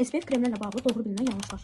SPF kremlərlə bağlı doğru bilinən yanlışlar.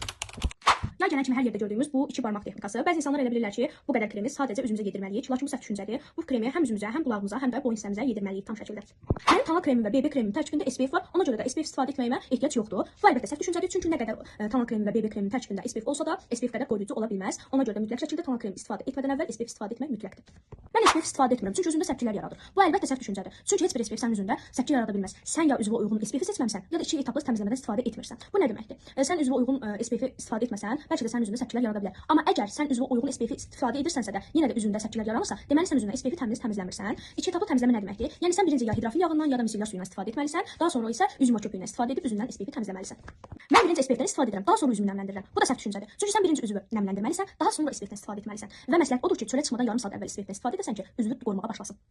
Yay gələn kimi hər yerdə gördüyümüz bu iki barmaq texnikası. Bəzi insanlar elə bilirlər ki, bu qədər kremi sadəcə üzümüzə yedirməliyik. Lakin bu səhv düşüncədir. Bu kremi həm üzümüzə, həm qulağımıza, həm də boyun hissəmizə yedirməliyik tam şəkildə. Mənim tonal kremim və BB kremimin tərkibində SPF var. Ona görə də SPF istifadə etməyimə ehtiyac yoxdur. Bu əlbəttə səhv düşüncədir. Çünki nə qədər tonal kremi və BB kreminin tərkibində SPF olsa da, SPF qədər qoruyucu ola bilməz. Ona görə də mütləq şəkildə tonal krem istifadə etmədən əvvəl SPF istifadə etmək mütləqdir. Mən SPF istifadə etmirəm, çünki üzümdə səpkilər yaradır. Bu əlbəttə səhv düşüncədir. Çünki heç bir SPF sənin üzündə səpki yarada bilməz. Sən ya üzvə uyğun SPF-i seçməmisən, ya da iki etaplı təmizləmədən istifadə etmirsən. Bu nə deməkdir? Sən üzvə uyğun SPF-i istifadə etməsən, bəlkə də sənin üzündə səpkilər yarada bilər. Amma əgər sən üzvə uyğun SPF-i istifadə edirsənsə də, yenə də üzündə səpkilər yaranırsa, deməli sən üzündə SPF-i təmiz təmizləmirsən. İki etaplı təmizləmə nə deməkdir? Yəni sən birinci ya hidrofil yağından, ya da misellar suyundan istifadə etməlisən, daha sonra isə üz yuma köpüyündən istifadə edib üzündən SPF-i təmizləməlisən. Mən birinci SPF-dən istifadə edirəm, daha sonra üzümü nəmləndirirəm. Bu da səhv düşüncədir. Çünki sən birinci üzvü nəmləndirməlisən, daha sonra SPF-dən istifadə etməlisən. Və məsləhət odur ki, çölə çıxmadan yarım saat əvvəl SPF-dən istifadə edəsən ki, üzünü qorumağa başlasın.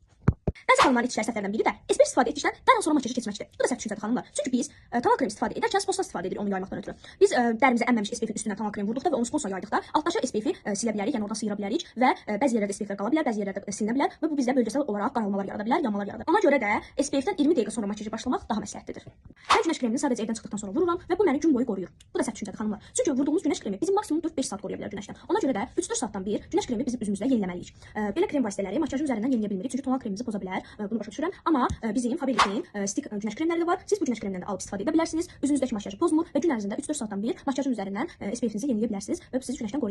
Bəzi xanımların etdikləri səhvlərdən biri də SPF istifadə etdikdən dərhal sonra makiyajı keçməkdir. Bu da səhv düşüncədir xanımlar. Çünki biz tonal krem istifadə edərkən sponsdan istifadə edirik onu yaymaqdan ötürü. Biz dərimizə əmməmiş SPF-in üstündən tonal krem vurduqda və onu sponsla yaydıqda altdakı SPF-i silə bilərik, yəni oradan sıyıra bilərik və bəzi yerlərdə SPF-lər qala bilər, bəzi yerlərdə silinə bilər və bu bizdə bölgəsəl olaraq qaralmalar yarada bilər, yanmalar yarada bilər. Ona görə də SPF-dən 20 dəqiqə sonra makiyajı başlamaq daha məsləhətlidir. Mən günəş kremini sadəcə evdən çıxdıqdan sonra vururam və bu məni gün boyu qoruyur. Bu da səhv düşüncədir xanımlar. Çünki vurduğumuz günəş kremi bizi maksimum 4-5 saat qoruya bilər günəşdən. Ona görə də 3-4 saatdan bir günəş kremi bizim üzümüzdə yeniləməliyik. Belə krem vasitələri makiyajın üzərindən yeniləyə bilmirik, çünki tonal kremimizi poza bilər. Bunu başa düşürəm. Amma bizim Faberlic-in stick günəş kremləri də var. Siz bu günəş kremindən də alıb istifadə edə bilərsiniz. Üzünüzdəki makiyajı pozmur və gün ərzində 3-4 saatdan bir makiyajın üzərindən SPF-nizi yeniləyə bilərsiniz və bu sizi günəşdən qoruya